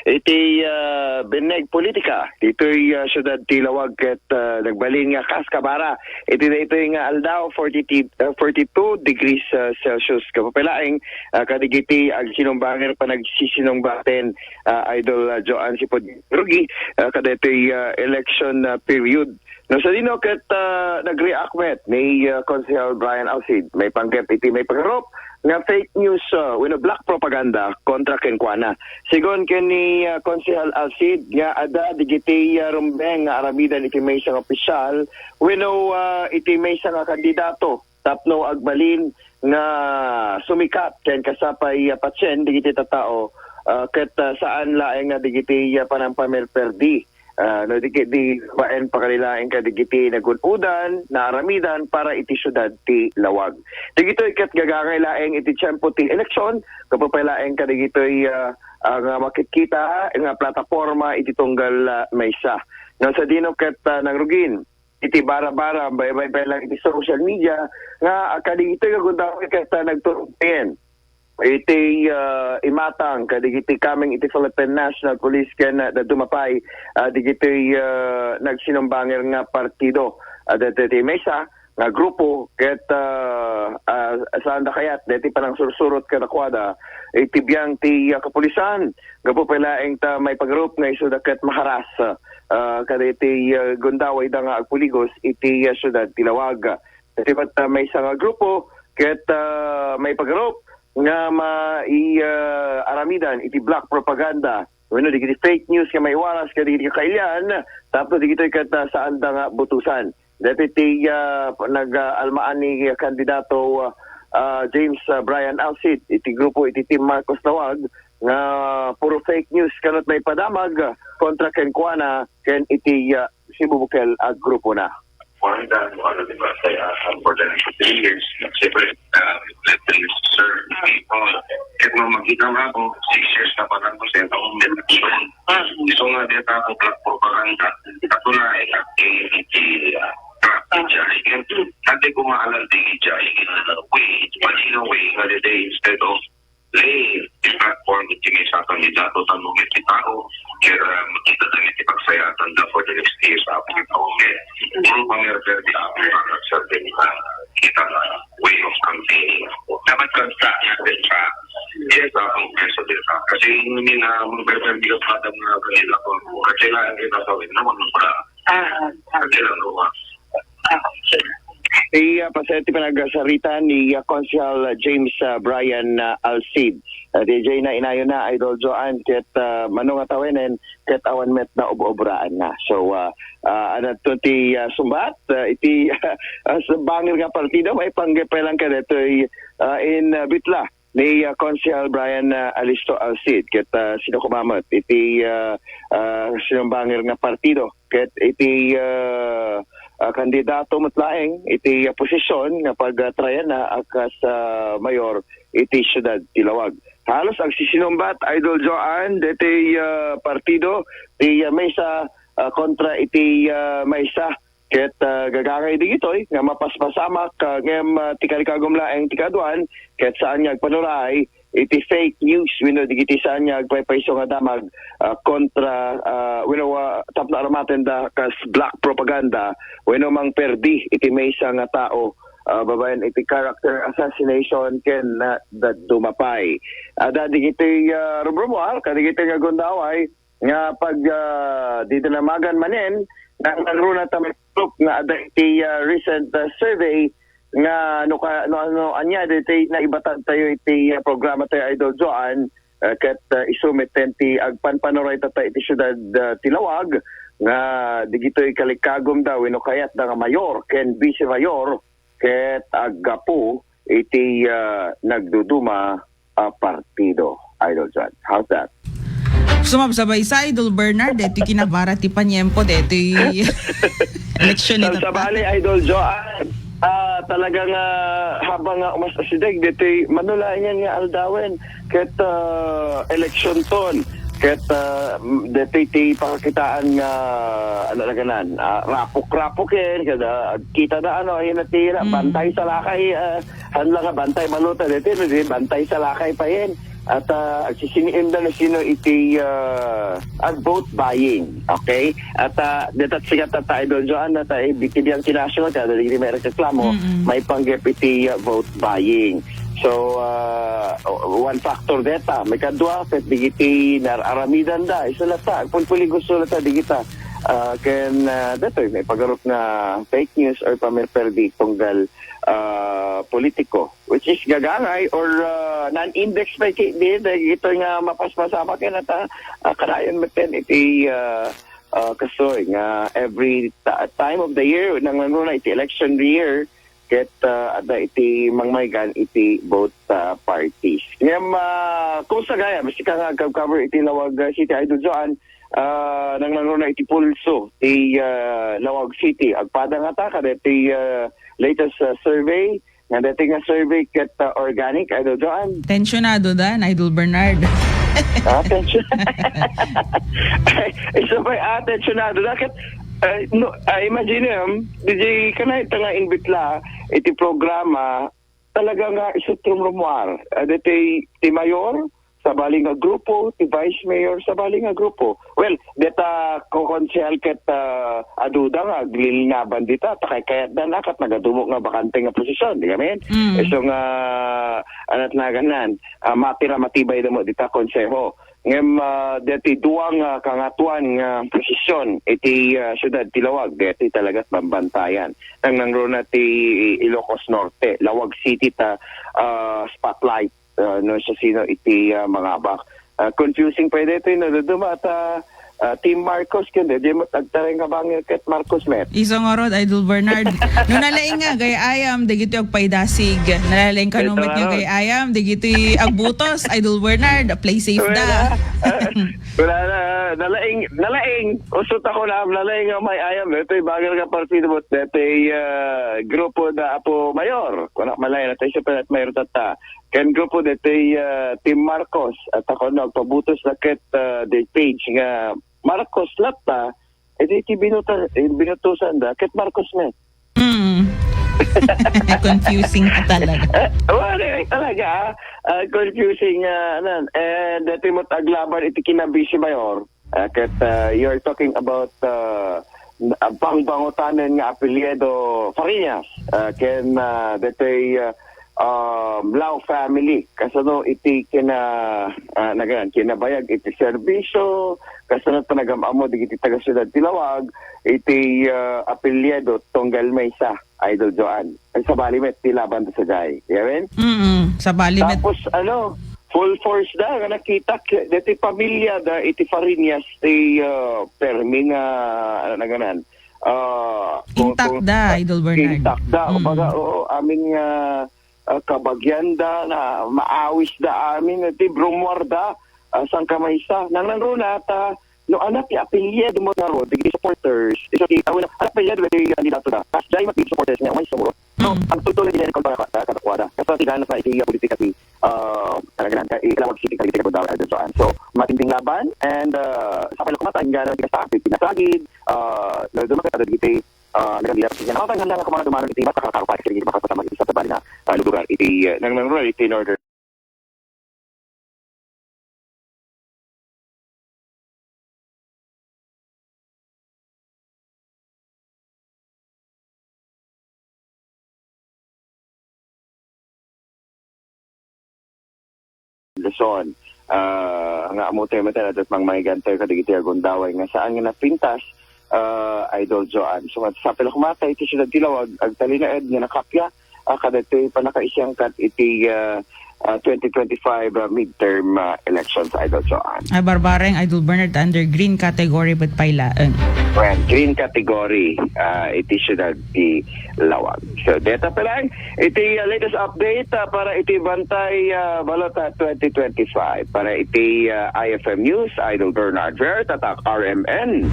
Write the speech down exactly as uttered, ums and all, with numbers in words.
iti ah, binneg politika ditoy ah, siyudad ti Lawag ket ah, nagbalin nga kas kabara iti daytoy nga aldaw, forty, ah, forty-two degrees ah, Celsius. Kapapilaeng ah, kadigiti agsinumbanger panagsisinungbaten, ah, Idol ah, Joan Sipod Rugi, ah, kadaytoy ah, election ah, period. No, sadino ket ah, nag-react met ni ah, Konsehal Brian Alcid, maipanggep iti maipangarup nga fake news ah, wenno black propaganda kontra kenkuana. Sigun ken ni ah, Konsehal Alcid nga adda digiti ah, rumbeng nga aramidan iti maysa nga opisyal wenno ah, iti maysa nga kandidato tapno agbalin nga sumikat ken kasapay ah, patien digiti tattao ah, ket ah, saan laeng nga digiti ah, panangpamerperdi. Ah, no, di, di baen pakalilaeng kadigiti nagun-udan, naaramidan para iti siudad ti Lawag. Digitoy ket gagangay laeng iti tiempo ti eleksyon, kapapilaeng kadigitoy ah, ah, nga makitkita nga plataporma iti tunggal ah, maysa. No, sadino ket ah, nangrugin iti bara-bara, baybay pay lang iti social media, nga ah, kadigitoy nga gundaway ket ah, nagturog iti ah, imatang kadigiti coming iti Philippine National Police ken ah, dadduma pay ah, digitoy ah, nagsinumbanger nga partido. Ah, dagiti maysa nga grupo ket ah, ah, saanda kayat dagiti panangsursurot kadakuada iti biang ti ah, kapulisan gapu pay laeng ta maipagarup nga isuda ket maharas ah, kadagiti ah, gundawayda nga agpuligos iti ah, siudad ti Lawag. Iti met ah, maysa nga grupo ket ah, maipagarup nga mai ah, aramidan iti black propaganda wenno digiti fake news nga maiwaras kadagiti kakailian tapno digitoy ket ah, saanda nga butusan. Dagiti ah, nag-almaan ni kandidato ah, James ah, Brian Alcid iti grupo iti Team Marcos Lawag nga puro fake news kanat maipadamag kontra kenkuana ken iti ah, Cebu Bukid a grupona. One time, ano, di ba, kaya, ah, for the next three years, siyempre, ah, let me serve the people. Kahit mo makita nga ako, six years na pala ako sa itong election. Gusto nga, di ako black propaganda. Ako na, eh, eh, eh, ah, traffic jam. Dati ko nga alam, di jam, eh, way, malinaw, eh, nga, di, instead of Lane, ti platform iti maysa a kandidato tapno met ti tao, ket, ah, makita dagiti pagsayaatanda for the next years after the government. Puro pamerder ti Apo para sa kita nga way of campaigning. Dapat kanta, kanta. Yes, Apo, yes, Apo. Kasi hindi na magpapamilya pa ng mga kanila ko. Kasi lang kita sa win naman ng pula. Ah, ah. Kasi lang, no? Ah, okay. Iya, pasay ti panagsarita ni ah, Konsehal James ah, Brian ah, Alcid. Ah, D J na inayon na, Idol Joan, ket ah, mano nga tawenen, ket awan met na ob-obraan na. So, ah, ah, ano to ti ah, sumbat? Ah, iti ah, sa bangir nga partido, maipanggep lang kadetoy ah, in ah, bitla ni ah, Konsehal Brian ah, Alisto Alcid, ket ah, sino kumamet iti ah, ah, sinumbangir nga partido, ket iti ah, ah, kandidato met laeng iti ah, posisyon nga pagtrayana a kas ah, mayor iti siudad ti Lawag. Halos agsisinumbat, Idol Joan, deti ah, partido ti ah, maysa ah, kontra iti ah, maysa. Ket ah, gagangay digitoy nga mapaspasamak ah, ngem ah, ti kalikagum laeng ti kaaduan, ket saan nga agpanuray iti fake news wenno digiti saan nga agpaypayso nga damag ah, kontra ah, wenno ah, tapno arumatenda kas black propaganda wenno mangperdi iti maysa nga tao ah, babaen iti character assassination ken ah, dadduma pay. Adda digiti ah, rumrumuar kadigiti nga gundaway nga pag ah, didinamagan manen nga nangruna ta met group nga adda iti ah, recent ah, survey nga no ka, no, no ania diti naibatad tayo iti ah, programa tayo, Idol Joan, ah, ket ah, isu met ti agpanpanuray tatta iti siudad ah, ti Lawag nga digitoy kalikagum da wenno kayat da nga mayor ken vice mayor ket aggapu iti ah, nagduduma a partido. Idol John, how's that? Sumabsabay sa Idol Bernard, detoy kinabara ti paniempo, detoy eleksyon ni Tata. Sabali, Idol Joan, ah, talaga nga habang nga umas asideg, detoy manulayan nga aldawen, ket ah, eleksyon ton, ket ah, detoy ti pakakitaan nga, ano, naganan, ah, rapok-rapoken, kada kita na, ano, yun, ti, Mm. bantay salakay, ah, han lang nga bantay maluta, detoy, no, di, bantay salakay pa yun. At, ah, agsisiniimda no sino iti, ah, ag-vote buying. Okay? At, ah, deta sikat ta, Idol Joan, at, ah, ibitibiang kinasyo, ta dagiti may reklamo, Mm-mm. maipanggep iti, ah, vote buying. So, ah, o-, one factor deta. Maikadua, ket digiti nar-, aramidanda. Isu latta, agpulpuligoso latta digita. Ah, ken, ah, detoy, maipagarup nga fake news or pamirperdi tunggal, ah, politiko. Which is gagangay or, ah, non-index pa iti, dagitoy nga mapaspasamak ken at, ah, ah, kanayon metten iti, ah, ah, kastoy nga every ta-, time of the year, nangruna iti election year, ket, ah, adda iti mangmaygan iti both, ah, parties. Ngem, ah, kung sagaya, basta ka nga agkabkabor iti Lawag, ah, City, Idol Joan, ah, nangruna iti pulso ti, ah, Lawag City. Agpada ngata kadaytoy, ah, latest, ah, survey, nga daytoy nga survey ket, ah, organic, Idol Joan. Tensionado da, Idol Bernard. Ah, tension-, isu pay, ah, tensionado da. Ket, ah, no, ah, imagine, um, D J, kanay ta nga inbitla iti programa, talaga nga isu ti rumrumuar. Ah, daytoy ti mayor, sabali nga grupo, ti vice mayor, sabali nga grupo. Well, deta ko konsehal ket, ah, aduda nga aglilinaban dita, ta kaykayatda na ket nagadumo nga bakante nga posisyon, di kami? Mm. Isu nga, anat naganan, ah, matira matibay da mo dita konseho. Ngem, ah, deti dua nga kangatoan nga posisyon iti, ah, siudad ti Lawag, deti talaga bambantayan. Nangruna ti Ilocos Norte, Lawag City ta, ah, spotlight, ah, no, sa sino iti, ah, mangabak. Ah, confusing pay daytoy, no, duduma ta, ah, Team Marcos, ken di mo agtareng nga bangir ket Marcos met. Isu ngarud, Idol Bernard. No nalaing nga gayayam, dagiti agpaidasig. Nalaing kano Ito met nga nga. gayayam, dagiti agbutos, Idol Bernard, play safe Wala. da. Ah, wala na. Nalaing, nalaing. Usot ako na, nalaing nga may ayam. Ito'y bagay nga partido mo. Dito'y, ah, grupo da Apo Mayor. Kuna malay na tayo sa Mayor tata. Ken grupo dito'y, ah, Team Marcos. At ako na, agpabutos na ket, ah, the page nga Marcos latta. Eh, di, ti binuta-, eh, binutusan da. Ket Marcos na. Mm. Confusing na talaga. Eh, wala, eh, talaga, ah. Ah, confusing, ah, anan. And, uh, timot aglaban iti kinabisi mayor. Ah, ket, ah, you're talking about, ah, bangbangotanen nga apelyido Fariñas. Ah, ken, ah, detoy, ah, um, Lao family. Kasano iti kina-, ah, nagan-, kinabayag iti serbisyo, kasano panagam-ammo dagiti taga-siudad ti Lawag, iti, ah, apelyido tunggal maysa. Idol Joan. Ay, sabali met ti laban da sadiay. Yawen? Mm, sabali met. Tapos, ano, full force da, nga nakita, deti pamilya da, iti Fariñas, ti, ah, Fermin, ah, ano na ganan. Ah, kung, Intact kung, da, ah, Idol Bernard. Intact da. Mm. Kumbaga, oo, amin nga, ah, kabagian da, na maawis da amin, ti brumwar da, ah, saan ka maysa. Nang nangruna, ta, no, anak, ti apelyido mo nga ro, dagiti supporters, isu ti, ah, well, anak, apelyido, dagiti kandidato da. Kas jay, mati supporters niya, umay sumuro. No, Mm. ang tutuloy din yung para ka-, ka-, kadakwada. Kasi ang tiganas na iti, ah, politika ti, ah, talaga lang, ka-, ilawag si Tigay, Tigay, Tigay, Tigay, Tigay, Tigay. So, matinding laban, and, ah, sa pala kumata, ang gana, tigay sa akin, pinasagid, ah, na dumagat, ada dito, ah, nagagilap, yan. Ang panganda nga kumana dumanon iti, mas kakarkarupay, kasi hindi makapasama iti sa tabali na, ah, lugar, iti, ah, nang, nang, iti in order. Luzon. Ah, nga ammo tayo matan, at mang maigantayo kadigiti agundaway nga saan nga napintas, ah, Idol Joan. So, nga sapil ako mata, iti siyudad ti Lawag, agtalinaed nga nakapya, ah, kadagiti pannakaisangkad iti, ah, ah, twenty twenty-five, ah, midterm, ah, elections, Idol Joan. Ay, barbareng, Idol Bernard, under green category, but pailaeng. Well, green category, ah, iti siyudad ti Lawag. So, deta pa lang, iti, ah, latest update, ah, para iti Bantay, ah, Balota twenty twenty-five. Para iti, ah, I F M News, Idol Bernard Ver, Tatak R M N.